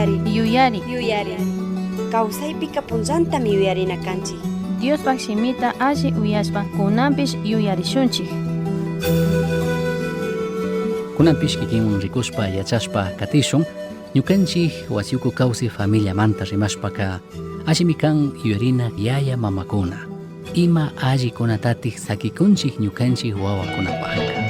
Yuyari. Yuyari. Yuyari. Kawsaypika punllantami yuyarina kanchik. Diospaj shimita alli uyashpa kunanpish yuyarishunchik. Kunanpish kikinwan rikushpa yachashpa katishun, ñukanchik wasiyuku kawsay familiamanta rimashpaka allimi kan yuyarina yaya mamakuna, ima allikunatatik sakikunchik ñukanchik wawakunapajka.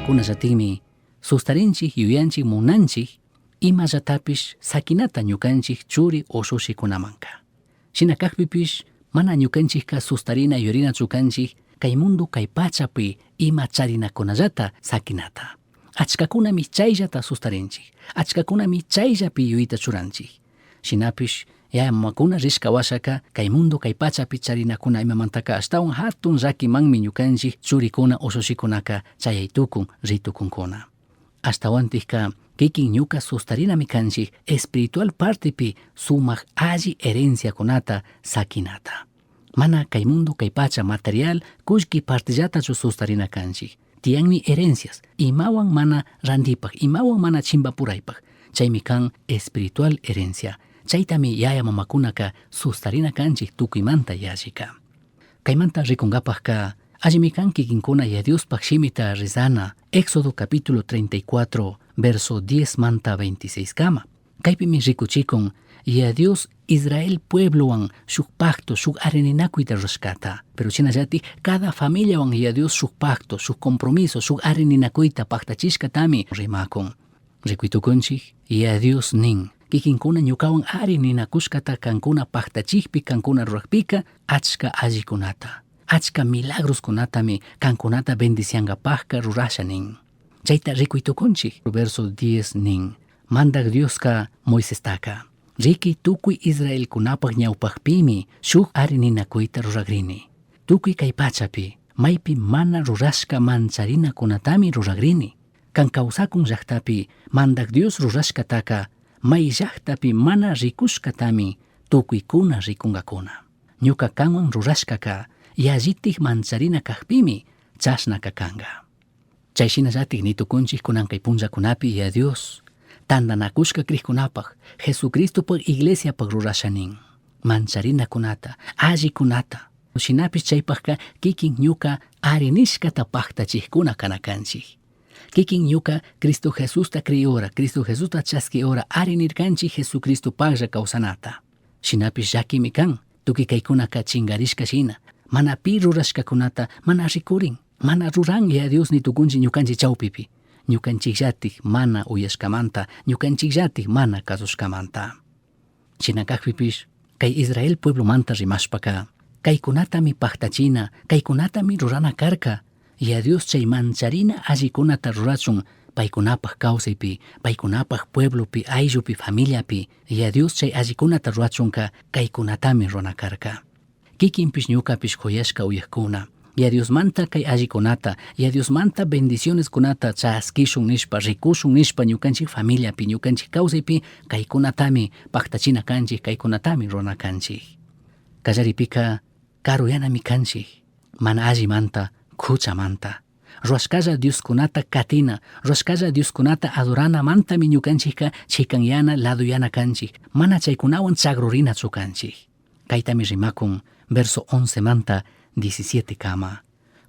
Kunallatikmi sustarinchik, yuyanchik, munanchik, imallatapish sakinata ñukanchik churi ushushikunamanka. Shina kakpipish mana ñukanchikka sustarina yurinachu kanchik kay mundo kay pachapi ima charinakunallata sakinata. Achkakunami chayllata sustarinchik, achkakunami chayllapi yuyayta churanchik. Shinapish yaya mamakuna rishka washaka kay mundo kay pachapi charinakuna imamantaka ashtawan hatun llakimanmi ñukanchik churikuna ushushikunaka chayaytukun ritukunkuna. Ashtawantikka kikin ñuka sustarinami kanchik espiritual partepi sumak alli herenciakunata sakinata. Mana kay mundo kay pacha material kullki partellatachu sustarina kanchik. Tiyanmi herencias, imawan mana randipaj, imawan mana chimbapuraypaj. Chaymi kan espiritual herencia. Chaytami yaya mamakunaka sustarina kanchik tukuymanta yallika. Kaymanta rikunkapakka allimi kan kikinkuna Yaya Diospaj shimita rezana Éxodo capítulo 34 verso 10 manta 26 kama. Kaypimi rikuchikun Yaya Dios Israel pueblowan shuk pacto, shuk arininakuyta rurashkata. Pero shinallatik cada familiawan Yaya Dios shuk pacto, shuk compromiso, shuk arininakuyta paktachishkatami rimakun. Rikuytukunchik Yaya Dios nin kikinkuna ñukawan arininakushkata kankuna paktachikpi kankuna rurakpika achka allikunata, achka milagroskunatami kankunata bendiciankapakka rurasha nin. Chayta rikuytukunchik verso 10 nin Mandak Dioska Moisestaka riki tukuy Israelkunapak ñawpakpimi shuk arininakuyta ruragrini. Tukuy kay pachapi maypi mana rurashka mancharinakunatami ruragrini. Kan kawsakun llaktapi Mandak Dios rurashkataka may llaktapi mana rikushkatami tukuykuna rikunkakuna. Ñuka kanwan rurashkaka yallitik mancharina kakpimi chashnaka kanka. Chay shinallatik nitukunchik kunan kay punllakunapi Yaya Dios tantanakushka krikkunapak Jesucristopak iglesiapak rurasha nin. Mancharinakunata, allikunata. Shinapish chaypakka kikin ñuka arinishkata paktachikkuna kana kanchik. Kikin ñuka Cristo Jesusta criyora, Cristo Jesusta chaskiora arinirkanchik Jesucristopaklla kawsanata. Shinapish llakimi kan, tukuy kaykunaka chinkarishka shina, mana pi rurashkakunata mana rikurin, mana ruran Yaya Dios nitukunchik ñukanchik chawpipi. Ñukanchikllatik mana uyashkamanta, ñukanchikllatik mana kasushkamanta. Shina kakpipish kay Israel pueblomanta rimashpaka kaykunatami paktachina, kaykunatami rurana karka, Yaya Dios chay mancharina allikunata rurachun paykunapak kawsaypi, paykunapak pueblopi, ayllupi, familiapi, Yaya Dios chay allikunata rurachunka kaykunatami rurana karka. Kikinpish ñukapish kuyashka uyakkuna, Yaya Diosmanta kay allikunata, Yaya Diosmanta bendicioneskunata chaskishun nishpa, rikushun nishpa ñukanchik familiapi, ñukanchik kawsaypi kaykunatami paktachina kanchik, kaykunatami rurana kanchik. Kallaripika karuyanami kanchik, mana allimanta, kuchamanta. Rurashkalla Dioskunata katina, rurashkalla Dioskunata adoranamantami ñukanchikka chikanyana, laduyana kanchik, mana chaykunawan chagrurinachu kanchik. Kaytami rimakun verso 11 manta 17 kama.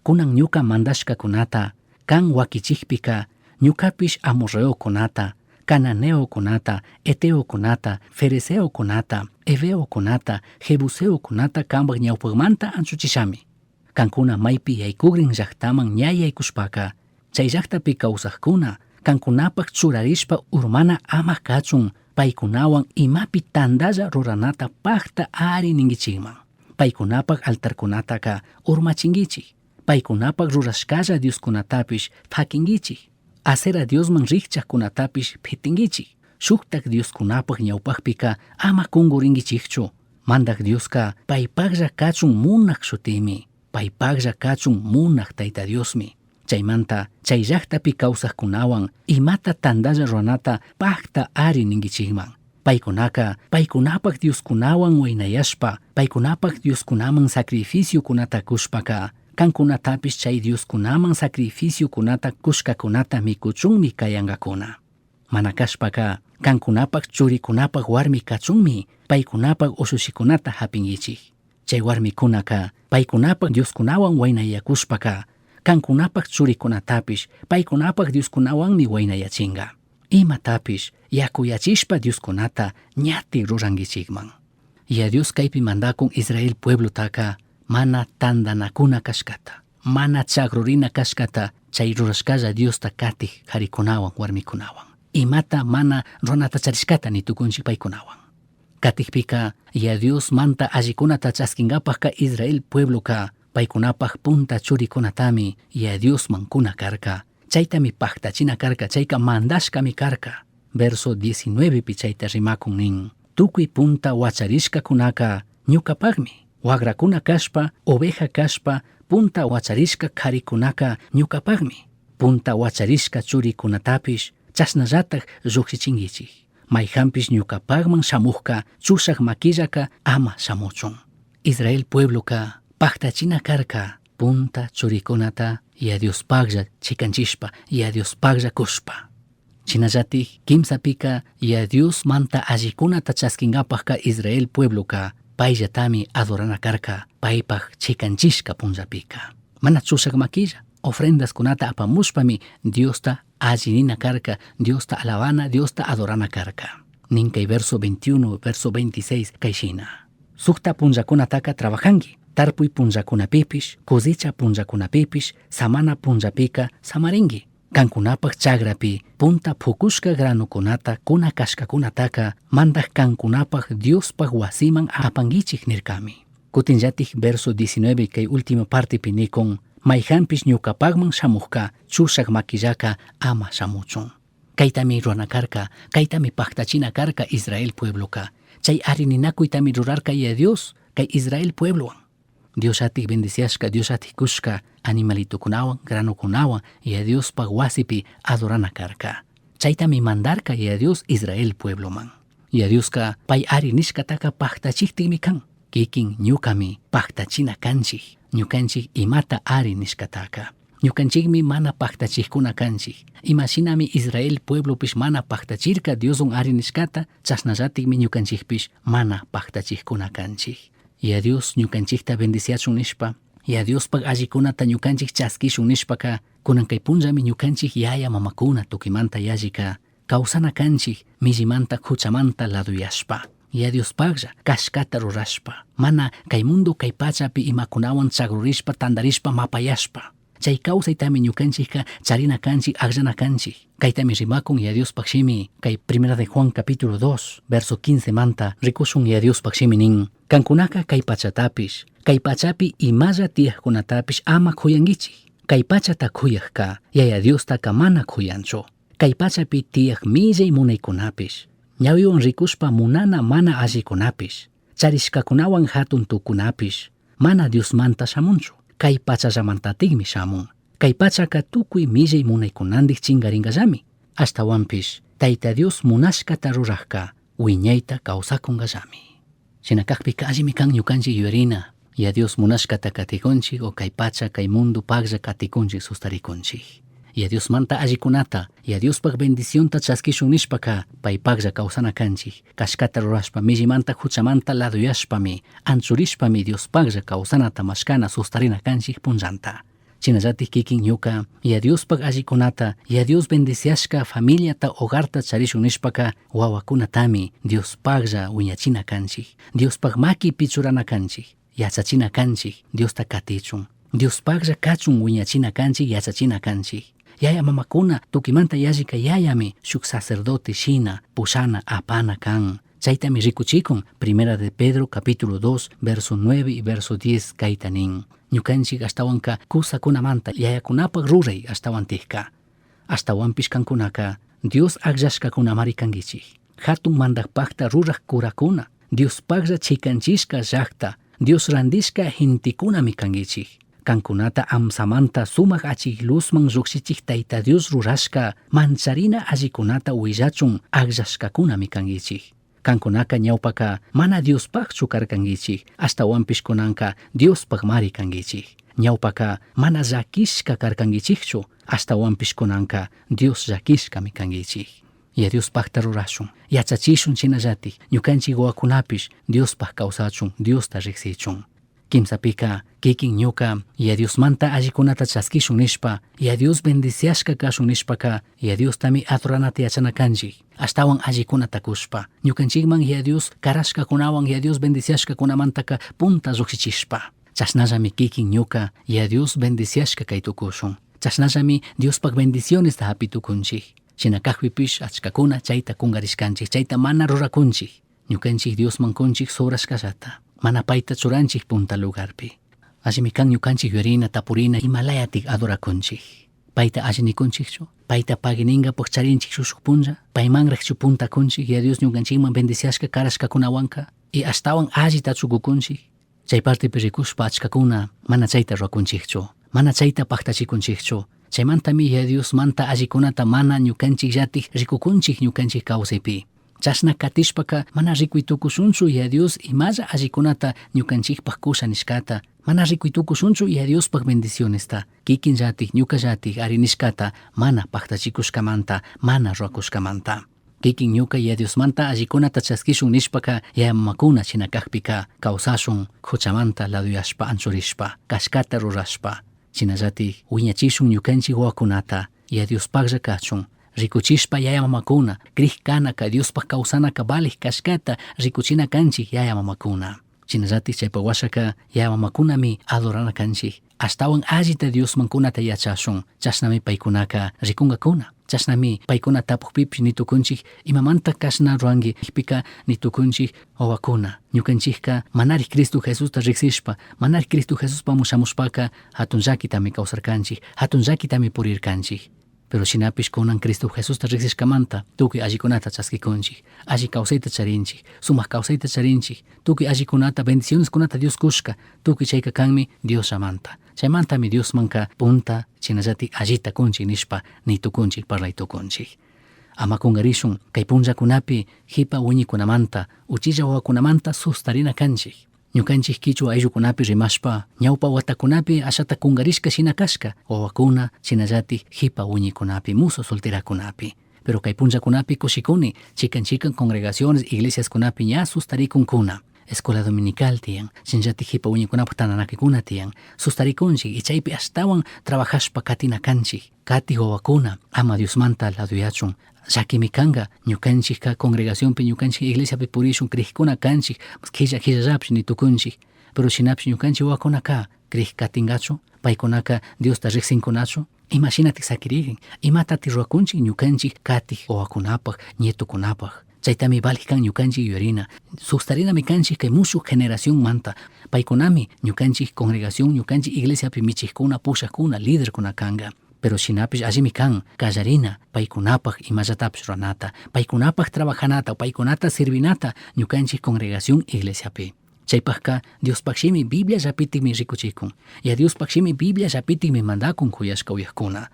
Kunan ñuka mandashkakunata kan wakichikpika ñukapish amorreokunata, cananeokunata, heteokunata, ferezeokunata, heveokunata, jebuseokunata kanpak ñawpakmanta anchuchishami. Kankuna maypi yaykugrin llaktaman ña yaykushpaka, chay llaktapi kawsakkuna kankunapak churarishpa urmana ama kachun paykunawan imapi tantalla ruranata pakta ari ninkichikman. Paykunapak altarkunataka urmachinkichik, paykunapak rurashkalla dioskunatapish fakinkichik, Asera diosman rikchakkunatapish pitinkichik, shuktak dioskunapak ñawpakpika ama kunkurinkichikchu. Mandak Dioska paypaklla kachun munak shutimi, paypaklla kachun munak Tayta Diosmi. Chaymanta chay llaktapi kawsakkunawan imata tantalla ruranata pakta ari ninkichikman. Paykunaka paykunapak dioskunawan waynayashpa, paykunapak dioskunaman sacrificiokunata kushpaka, kankunatapish chay dioskunaman sacrificiokunata kushkakunata mikuchunmi kayankakuna. Mana kashpaka kankunapak churikunapak warmi kachunmi paykunapak ushushikunata hapinkichik. Chay warmikunaka paykunapak dioskunawan waynayakushpaka kankunapak churikunatapish paykunapak dioskunawanmi waynayachinka. Imatapish yakuyachishpa dioskunata ñati rurankichikman. Yaya Dios kaypi mandakun Israel pueblotaka mana tantanakuna kashkata, mana chagrurina kashkata chay rurashkalla Diosta katik karikunawan warmikunawan. Imata mana ruranata charishkata nitukunchik paykunawan. Katikpika Yaya Dios manta allikunata chaskinkapakka Israel puebloka paykunapak punta churikunatami Yaya Diosman kuna karka. Chaytami paktachina karka, chayka mandashkami karka. Verso 19 pi chayta rimakun nin. Tukuy punta wacharishkakunaka ñukapakmi. Wagrakuna kashpa, oveja kashpa, punta wacharishka karikunaka ñukapakmi. Punta wacharishka churikunatapish chashnallatak llukshichinkichik. Mayjanpish ñukapakman shamukka chushak makillaka ama shamuchun. Israel puebloka paktachina karka punta churikunata Yaya Diospaklla chikanchishpa, Yaya Diospaklla kushpa. Shinallatik kimsapika Yaya Diosmanta allikunata chaskinkapakka Israel puebloka payllatami adorana karka paypak chikanchishka punllapika. Mana chushak makilla ofrendaskunata apamushpami Diosta alli nina karka, Diosta alabana, Diosta adorana karka. Nin kay verso 21, verso 26 kay shina. Sukta punllakunataka trabajanki, tarpuy punllakunapipish, cosecha punllakunapipish, samana punllapika samarinki. Kankunapak chagrapi punta pukushka granukunata kuna kashkakunataka mandak kankunapak Diospaj wasiman apankichik nirkami. Kutinllatik verso 19 kay última partepi nikun mayjanpish ñukapakman shamujka chushak makillaka ama shamuchun. Kaytami rurana karka, kaytami paktachina karka Israel puebloka. Chay arininakuytami rurarka Yaya Dios kay Israel pueblowan. Dios atik bendiciashka, Dios atik kushka animalitukunawan, granukunawan Yaya Diospaj wasipi adorana karka. Chaytami mandarka Yaya Dios Israel puebloman. Yaya Dioska pay ari nishkataka paktachiktikmi kan. Kikin ñukami paktachina kanchik, ñukanchik imata ari nishkataka. Ñukanchikmi mana paktachikuna kanchik. Imashinami Israel pueblopish mana paktachirka Dioswan ari nishkata, chashnallatikmi ñukanchikpish mana paktachikuna kanchik. Yaya Dios ñukanchikta bendiciachun nishpa, Yaya Diospaj allikunata ñukanchik chaskishun nishpaka, kunan kay punllami ñukanchik yaya mamakuna tukimanta yallika kawsana kanchik millimanta huchamanta laduyashpa. Yaya Diospajlla kashkata rurashpa, mana kay mundo kay pachapi imakunawan chagrurishpa tandarishpa mapayashpa. Chay kawsaytami ñukanchikka charina kanchik akllana kanchik. Kaytami rimakun Yaya Diospaj shimi kay Primera de Juan capítulo 2 verso 15 manta rikushun Yaya Diospaj shimi nin kankunaka kay pachatapish kay pachapi imalla tiyajkunatapish ama kuyankichik. Kay pachata kuyajka Yaya Diostaka mana kuyanchu. Kay pachapi tiyaj millay munaykunapish ñawiwan rikushpa munana mana allikunapish charishkakunawan hatun tukunapish mana Diosmanta shamunchu. Kay pachallamantatikmi shamun. Kay pachaka tukuy millay munaykunantik chinkarinkallami. Ashtawanpish Tayta Dios munashkata rurajka wiñayta kawsakunkallami. Shina kakpika allimi kan ñukanchik yuyarina Yaya Dios munashkata katikunchik o kay pacha kay mundo paklla katikunchik sustarikunchik. Yaya Diosmanta allikunata, Yaya Diospaj bendicionta chaskishun nishpaka paypaklla kawsana kanchik. Kashkata rurashpa millimanta huchamanta laduyashpami anchurishpami Diospaklla kawsanata mashkana sustarina kanchik punllanta. Shinallatik kikin ñuka Yaya Diospaj allikunata, Yaya Dios bendiciashka familiata hogarta charishun nishpaka wawakunatami Diospaklla wiñachina kanchik. Diospaj makipi churana kanchik. Yachachina kanchik Diosta katichun. Diospaklla kachun wiñachina kanchik yachachina kanchik. Yaya mamakuna tukimanta yallika yayami shuk sacerdote shina pushana apana kan. Chaytami rikuchikun Primera de Pedro capítulo 2 verso 9 y verso 10 kayta nin. Ñukanchik ashtawanka kusakunamanta yayakunapak ruray ashtawantikka. Ashtawanpish kankunaka Dios akllashkakunamari kankichik. Hatun mandakpakta ruraj kurakuna, Diospaklla chikanchishka llakta, Dios randishka gentekunami kankichik. Kankunata amsamanta sumak achik luzman llukshichik Tayta Dios rurashka mancharina allikunata willachun akllashkakunami kankichik. Kankunaka ñawpaka mana Diospakchu karkankichik, ashtawanpish kunanka Diospakmari kankichik. Ñawpaka mana llakishka karkankichikchu, ashtawanpish kunanka Dios llakishkami kankichik. Yaya Diospakta rurashun, yachachishun shinallatik, ñukanchik wawakunapish Diospaj kawsachun, Diosta riksichun. Kimsapika kikin ñuka Yaya Diosmanta allikunata chaskishun nishpa, Yaya Dios bendiciashka kashun nishpaka, Yaya Diostami adoranata yachana kanchik. Ashtawan allikunata kushpa, ñukanchikman Yaya Dios karashkakunawan Yaya Dios bendiciashkakunamantaka punta llukshichishpa. Chashnallami kikin ñuka Yaya Dios bendiciashka kay tukushun. Chashnallami Diospaj bendicionesta hapi tukunchik. Shina kakpipish achkakuna chayta kunkarishkanchik, chayta mana rurakunchik. Ñukanchik Diosman kunchik sobrashkallata, mana payta churanchik punta lugarpi. Allimi kan ñukanchik yuyarina tapurina imalayatik adorakunchik. Payta alli nikunchikchu, payta pagui charinchik shuk punlla, paymanrakchu punta kunchik, Yaya Dios ñukanchikman bendiciashka karashkakunawanka, y ashtawan allita chukukunchik. Chay partepi rikushpa achkakuna mana chayta rurakunchikchu, mana chayta paktachikunchikchu. Chaymantami Yaya Diosmanta allikunata mana ñukanchikllatik rikukunchik ñukanchik kawsaypi. Chashna katishpaka mana ricui tucushunchu Yaya Dios imalla allicunata ñucanchikpaj cusha nishcata, mana ricui tucushunchu Yaya Diospaj bendicionesta, kikinllatik ñukallatik ari nishcata mana pajtachikushkamanta, mana rurakushkamanta. Kikin ñuka Yaya Diosmanta allicunata chaskishun nishpaka yaya mamakuna shina kakpika kawsashun huchamanta laduyashpa anchurishpa, kashkata rurashpa. Shinallatik wiñachishun ñukanchik wawakunata Yaya Diospajlla kachun, rikuchishpa yaya mamakuna, crij kanaka Diospaj kawsanaka valij kashkata rikuchina kanchik yaya mamakuna. Shinallatik chaypa washaka yaya mamakunami adorana kanchik, ashtawan allita Diosman kunata yachashun, chashnami paykunaka rikunkakuna. Chashnami paykuna tapukpipish nitukunchik imamanta kashna ruranki nijpika nitukunchik wawakuna, ñukanchikka manarik Cristo Jesusta riksishpa, manarik Cristo Jesuspamun shamushpaka hatun llakitami kawsarkanchik, hatun llakitami purirkanchik. Pero shinapish kunan Cristo Jesusta riksishkamanta tukuy allikunata chaskikunchik, alli kawsayta charinchik, sumak kawsayta charinchik, tukuy allikunata, bendicioneskunata Dios kushka, tukuy chayka kanmi Diosllamanta. Chaymantami Diosmanka punta shinallatik allita kunchik nishpa nitukunchik, parlaytukunchik. Ama kungarishun kay punllakunapi jipa wiñikunamanta, uchilla wawakunamanta sustarina kanchik. Ñukanchik kichwa ayllukunapi rimashpa, ñawpa watakunapi ashata kungarishka shina kashka, wawakuna, shinallatik jipa wiñikunapi, muso solterakunapi. Pero kay punllakunapi kushikuni, chikan chikan congregaciones, iglesiaskunapi ña sustarikunkuna. Escuela dominical tiyan, shinallatik jipa wiñikunapaj tantanakikuna tiyan, sustarikunchik y chaypi ashtawan trabajashpa katina kanchik, katik wawakuna, ama Diosmanta laduyachun, llakimi kanka, ñukanchikka congregacionpi, ñukanchik iglesiapi purishun, crijkuna kanchik, killa killallapish nitukunchik, pero shinapish ñukanchik wawakunaka crij katinkachu, paykunaka Diosta riksinkunachu, imashinatik sakirigrin, imatatik rurakunchik ñukanchik katik wawakunapaj, nietokunapaj. Chaytami valij kan ñukanchik yuyarina, sustarinami kanchik kay mushuk generacionmanta, paykunami ñukanchik congregación, ñukanchik iglesiapi michijkuna, pushajkuna, liderkuna kanka. Pero shinapish allimi kan kallarina paykunapaj imallatapish ruranata, paykunapaj trabajanata, paykunata sirvinata ñukanchik congregación iglesiapi. Chaypajka Diospaj shimi Bibliallapitikmi rikuchikun. Ya Diospaj shimi Bibliallapitikmi mandakun kuyashka uyajkuna.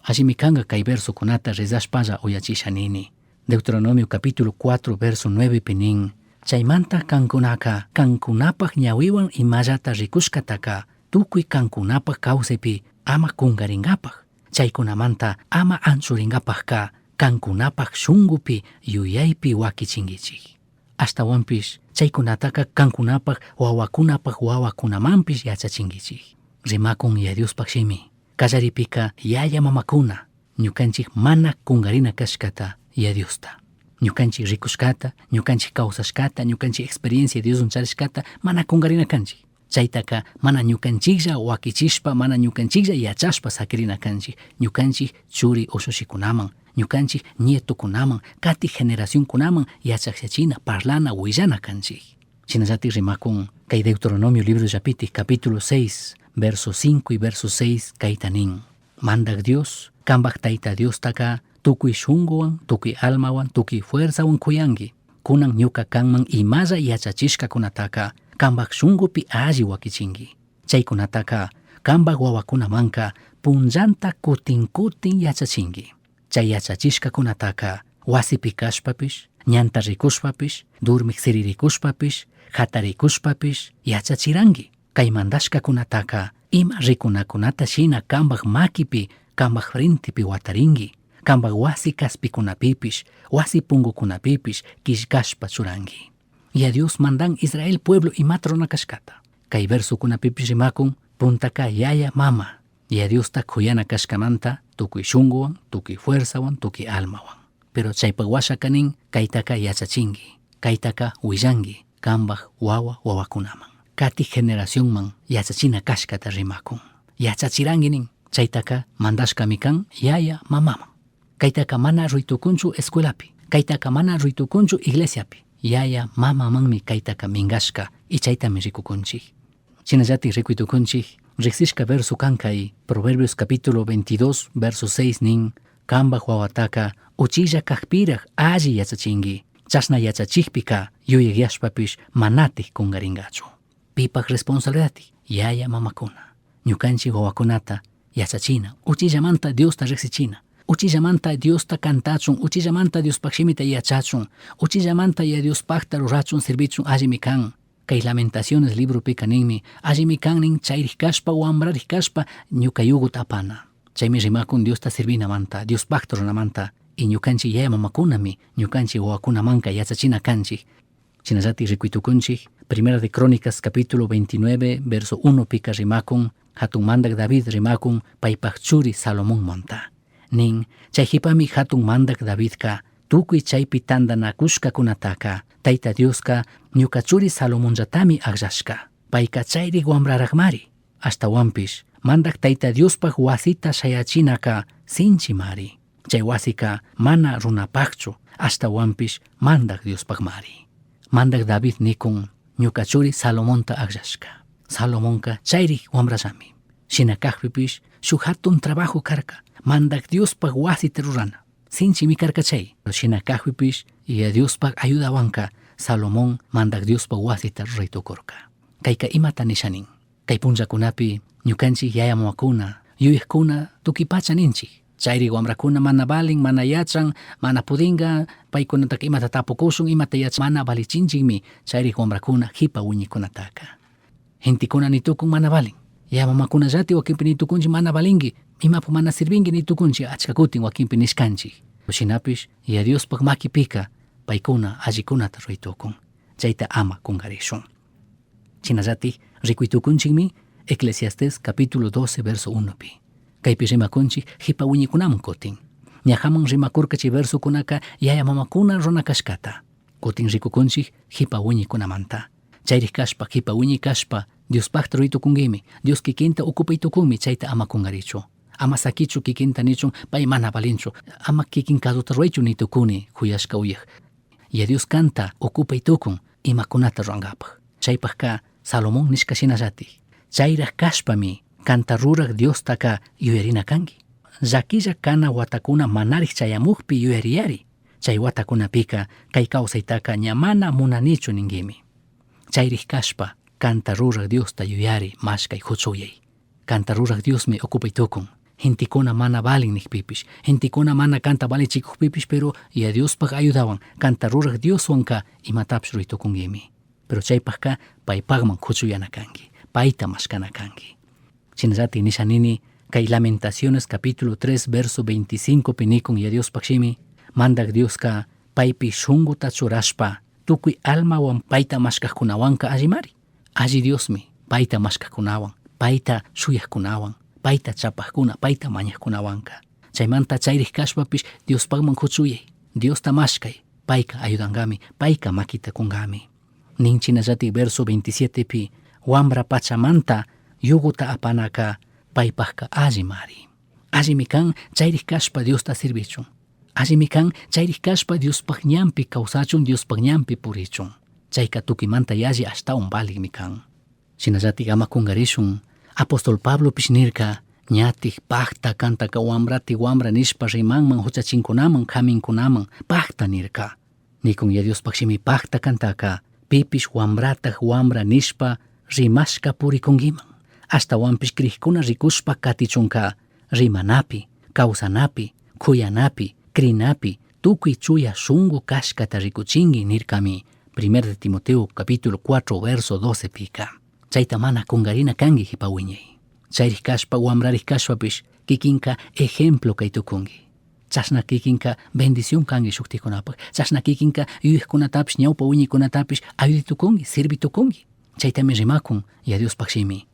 Allimi kanka kay versokunata rezashpalla uyachisha nini. Deuteronomio capítulo 4 verso 9 pi nin, chaymanta kankunaka kankunapaj ñawiwan imallata rikushkataka tukuy kankunapaj kawsaypi ama kunkarinkapaj, chaykunamanta ama anchurinkapajka kankunapaj shunkupi yuyaypi wakichinkichik. Ashtawanpish chaykunataka kankunapaj wawakunapaj wawakunamanpish yachachinkichik. Rimakun Yaya Diospaj shimi, kallaripika yaya mamakuna ñukanchik mana kunkarina kashkata Yaya Diosta. Ñukanchik rikushkata, ñukanchik kawsashkata, ñukanchik experiencia Dioswan charishkata mana kunkarina kanchik. Chaytaka mana ñukanchiklla wakichishpa, mana ñukanchiklla yachashpa sakirina kanchik, ñukanchik churi ushushikunaman, ñukanchik nietokunaman, katik generacionkunaman yachakllachina, parlana, willana kanchik. Shinallatik rimakun kay Deuteronomio libro llapitik capítulo 6, verso 5 y verso 6 kayta nin. Mandak Dios, kambaj Tayta Diostaka tukuy shunkuwan, tukuy almawan, tukuy fuerzawan kuyanki. Kunan ñuka kanman imalla yachachishkakunataka kambaj shunkupi alli wakichinki. Chaykunataka kambaj wawakunamanka punllanta kutin kutin yachachinki. Chay yachachishkakunataka wasipi kashpapish, ñanta rikushpapish, durmik siririkushpapish, jatarikushpapish yachachiranki. Kay mandashkakunataka ima rikunakunata shina kambaj makipi, kambaj frentepi watarinki. Kambaj wasi kaspikunapipish, wasi punkukunapipish killkashpa churanki. Ya Dios mandan Israel pueblo imata rurana kashkata. Kay versokunapipish rimakun puntaka yaya mama, Ya Diosta kuyana kashkamanta tukuy shunkuwan, tukuy fuerzawan, tukuy almawan. Pero chaypak washaka nin kaytaka yachachinki, kaytaka willanki kambaj wawa wawakunaman. Katik generacionman yachachina kashkata rimakun. Yachachiranki nin, chaytaka mandashkami kan yaya mamaman. Kaytaka mana ruytukunchu escuelapi, kaytaka mana ruytukunchu iglesiapi. Yaya mamamanmi kaytaka minkashka y chaytami rikukunchik. Shinallatik rikuytukunchik, riksishka verso kan kay Proverbios capítulo 22 verso 6 nin, kambaj wawataka uchilla kakpiraj alli yachachinki, chashna yachachikpika yuyakyashpapish manatik kunkarinkachu. Pipaj responsabilidadtik yaya mamakuna, ñukanchik wawakunata yachachina, uchillamanta Diosta riksichina, Uchillamanta Diosta cantachun, uchillamanta Diospaj shimita yachachun, uchillamanta ya Diospajta rurachun sirvichun allimi kan. Kay Lamentaciones libropika ninmi, allimi kan nin chayrij kashpa, wambrarij kashpa ñuka yuguta apana. Chaymi rimakun Diosta sirvinamanta, Diospajta ruranamanta, y ñukanchik yaya mamakunami ñukanchik wawakunamanka yachachina kanchik. Shinallatik rikuitukunchik, Primera de Crónicas capítulo 29 verso 1 pika rimakun, hatun mandak David rimakun paypaj churi Salomonmanta. Nin, chay jipami hatun mandak Davidka tukuy chaypi tantanakushkakunataka Tayta Dioska ñuka churi Salomonllatami akllashka. Payka chayrik wambrarajmari. Ashtawanpish, mandak Tayta Diospaj wasita shayachinaka sinchimari. Chay wasika mana runapajchu, ashtawanpish mandak Diospajmari. Mandak David nikun ñuka churi Salomonta akllashka. Salomonka chayrik wambrallami. Shina kajpipish shuk hatun trabajo karka, mandak Diospaj wasita rurana. Sinchimi karka chay. Shina kajpipish Yaya Diospaj ayudawanka Salomón mandak Diospaj wasita ruray tukurka. Kayka imata nisha nin? Kay punllakunapi ñukanchik yaya mamakuna, yuyajkuna tukuy pacha ninchik. Chayri wambrakuna mana valin, mana yachan, mana pudinga, paykunataka imata tapukushun, imata yachan, mana valichinchikmi chayri wambrakuna jipa wiñikunataka. Gentekuna nitukun mana valin. Yaya mamakunallati wakinpi nitukunchik mana valinki, imapuk mana sirvinki nitukunchik achka kutin wakinpi nishkanchik. Shinapish Yaya Diospaj makipika paykuna allikunata ruray tukun. Chayta ama kunkarishun. Shinallatik rikuytukunchikmi Eclesiastés capítulo 12 verso 1 pi. Kaypi rimakunchik jipa wiñikunaman kutin. Ñajaman rimakurka chay versokunaka yaya mamakuna runa kashkata. Kutin rikukunchik jipa wiñikunamanta. Chayrik kashpa, jipa wiñi kashpa, Diospajta ruray tukunkimi, Dios kikinta ocupay tukunmi chayta ama kunkarichu. Ama sakichu kikinta nichun pay mana valinchu, ama kikin kasuta ruraychu nitukuni kuyashka uyaj. Ya Dios kanta ocupay tukun imakunata rurankapaj. Chaypajka Salomón nishka shinallatik. Chayraj kashpami kanta ruraj Diostaka yuyarina kanki. Llaquilla kana watakuna manarij chayamujpi yuyariyari. Chay watakunapika kay kawsaytaka ña mana munanichu ninkimi. Chayrij kashpa kanta ruraj Diosta yuyari mashkay huchuyay. Kanta ruraj Diosmi ocupay tukun. Gentekuna mana valin nijpipish, gentekuna mana kanta valichikujpipish, pero ya Diospaj ayudawan, kanta ruraj Dioswanka imatapish ruray tukunkimi. Pero chaypajka paypajman huchuyana kanki, payta mashkana kanki. Shinallatik nisha nini, kay Lamentaciones capítulo 3 verso 25 pi nikun ya Diospaj shimi, mandak Dioska paypi shunguta churashpa tukuy almawan payta mashkajkunawanka allimari. Alli Diosmi payta mashkajkunawan, payta shuyajkunawan, payta chapajkuna, payta mañajkunawanka. Chaymanta chayrik kashpapish Diospajman huchuyay, Diosta mashkay, payka ayudankami, payka makita kunkami. Nin shinallatik verso 27 pi, wambra pachamanta yuguta apanaka paypajka allimari. Allimi kan chayrik kashpa Diosta sirvichun. Allimi kan chayrik kashpa Diospaj ñanpi kawsachun, Diospaj ñanpi purichun. Chayka tukuymanta yalli ashtawan valikmi kan. Shinallatik ama kunkarishun, apóstol Pablopish nirka, ñatik pakta kantaka wambrati wambra nishpa rimanman huchachinkunaman kaminkunaman pakta nirka. Nikun ya Diospaj shimi pakta kantaka pipish wambrataj wambra nishpa rimashka purikunkiman. Ashtawanpish crijkuna rikushpa katichunka rimanapi, kawsanapi, kuyanapi, krinapi, tukuy chuya shunku kashkata rikuchinki nirkami. Primer de Timoteo capítulo 4 verso 12 pika. Chayta mana kunkarina kanki jipa wiñay. Chayrik kashpa wambrarik kashpapish kikinka ejemplo kay tukunki. Chashna kikinka bendición kanki shuktikunapaj. Chashna kikinka yuyajkunatapish ñawpa wiñaykunatapish ayuday tukunki, sirvi tukunki. Chaytami rimakun ya Diospaj shimi.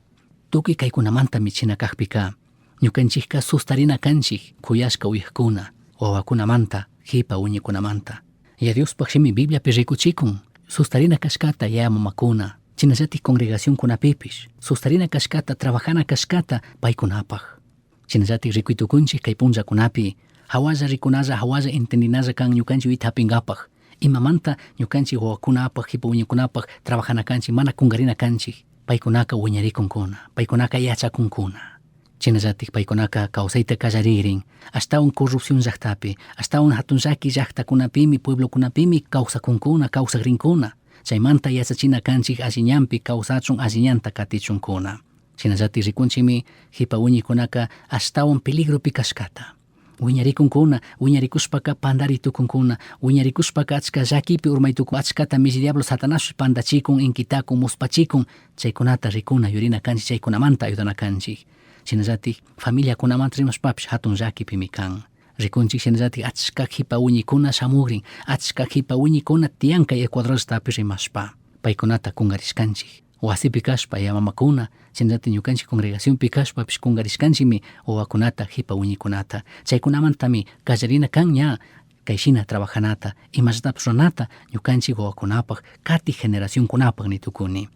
Tukuy kaykunamanta michina kajpika ñukanchikka sustarina kanchik kuyashka uyajkuna, wawakunamanta, jipa wiñaykunamanta. Ya Diospaj shimi Bibliapi rikuchikun sustarina kashkata yaya mamakuna, shinallatik congregacionkunapipish, sustarina kashkata, trabajana kashkata paykunapaj. Shinallatik rikuytukunchik kay punllakunapi hawalla rikunalla, hawalla entendinalla kan ñukanchik uyta hapingapaj. Imamanta ñukanchik wawakunapaj, jipa wiñaykunapaj trabajana kanchik, mana kunkarina kanchik. Paykunaka wiñarikunkuna, paykunaka yachakunkuna. Shinallatik paykunaka kawsayta kallaririn, ashtawan corrupción llaktapi, ashtawan hatun llaki llaktakunapimi, pueblokunapimi kawsakunkuna, kawsakrinkuna. Chaymanta yachachina kanchik alli ñanpi kawsachun, alli ñanta katichunkuna. Shinallatik rikunchikmi jipa wiñaykunaka ashtawan peligropi kashkata. Wiñarikunkuna, wiñarikushpaka pandari tukunkuna, wiñarikushpaka achka llakipi urmay tukun, achkata mishi diablo Satanás pandachikun, inkitakun, muspachikun, chaykunata rikuna yurina kanchik, chaykunamanta ayudana kanchik. Shinallatik familiakunamanta rimashpapish hatun llakipimi kan. Rikunchik shinallatik achka kipa wiñikuna shamugrin, achka kipa wiñikuna tiyan kay Ecuador llaktapi rimashpa. Paykunata kungarishkanchik. Wasipi kashpa ya mamakuna, shinallatik ñukanchik congregacionpi kashpapish kungarishkanchikmi wawakunata kipa wiñikunata. Chaykunamantami kallarina kan ña kayshina trabajanata, imallatapish ruranata ñukanchik wawakunapaj, kati generacionkunapaj nitukuni.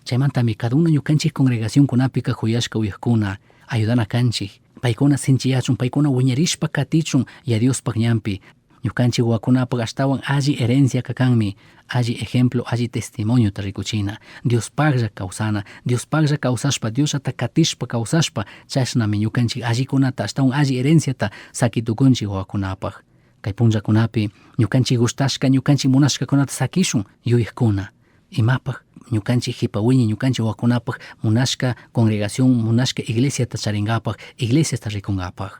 Chaymantami cada uno ñukanchik congregacionkunapika juyashka uyajkuna ayudana kanchik. Paykuna sinchiyachun, paykuna wiñarishpa katichun ya Diospaj ñanpi. Ñukanchik wawakunapaj ashtawan alli herencia kanmi, alli ejemplo, alli testimoniota rikuchina. Diospajlla kawsana, Diospajlla kawsashpa, Diosllata katishpa kawsashpa, chashnami ñukanchik allikunata ashtawan alli herenciata sakitukunchik wawakunapaj. Kay punllakunapi ñukanchik gustashka, ñukanchik munashkakunata sakishun yuyajkuna. Imapaj ñukanchik jipa wiñay, ñukanchik wawakunapaj munashka congregación, munashka iglesiata charinkapaj, iglesiata rikunkapaj.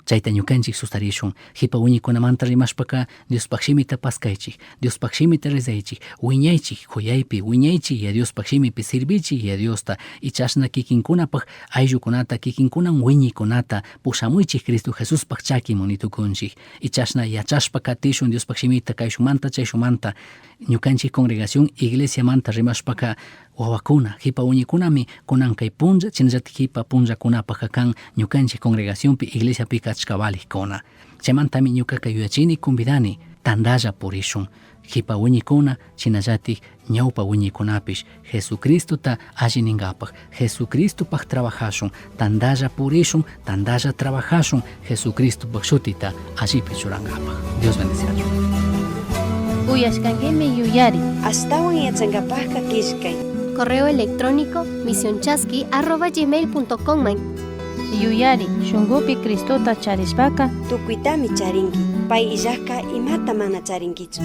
Chayta ñukanchik sustarishun. Jipa wiñaykunamanta rimashpaka Diospaj shimita paskaychik, Diospaj shimita rezaychik, wiñaychik juyaypi, wiñaychik ya Diospaj shimipi sirvichik ya Diosta, y chashna kikinkunapaj ayllukunata, kikinkunan wiñaykunata pushamuychik Cristo Jesuspaj chakiman nitukunchik. Y chashna yachashpa katishun Diospaj shimita kayshumanta chayshumanta ñukanchik congregación iglesiamanta rimashpaka wawakuna, jipa wiñaykunami kunan kay punlla, shinallatik jipa punllakunapaj kan ñukanchik congregacionpi iglesiapika achka valijkuna. Chaymantami ñukaka yuyachini convidani tandalla purishun. Jipa wiñaykuna, shinallatik ñawpa wiñaykunapish Jesucristota alli ninkapaj, Jesucristopaj trabajashun, tandalla purishun, tandalla trabajashun, Jesucristopaj shutita allipi churankapaj. Dios bendeciachun. Uyashkankimi yuyari. Ashtawan yachankapajka killkay. Correo electrónico misionchasqui@gmail.com man. Yuyari, shunkupi Cristota charishpaka Tukuytami charinki. Pay illajka imata mana charinkichu.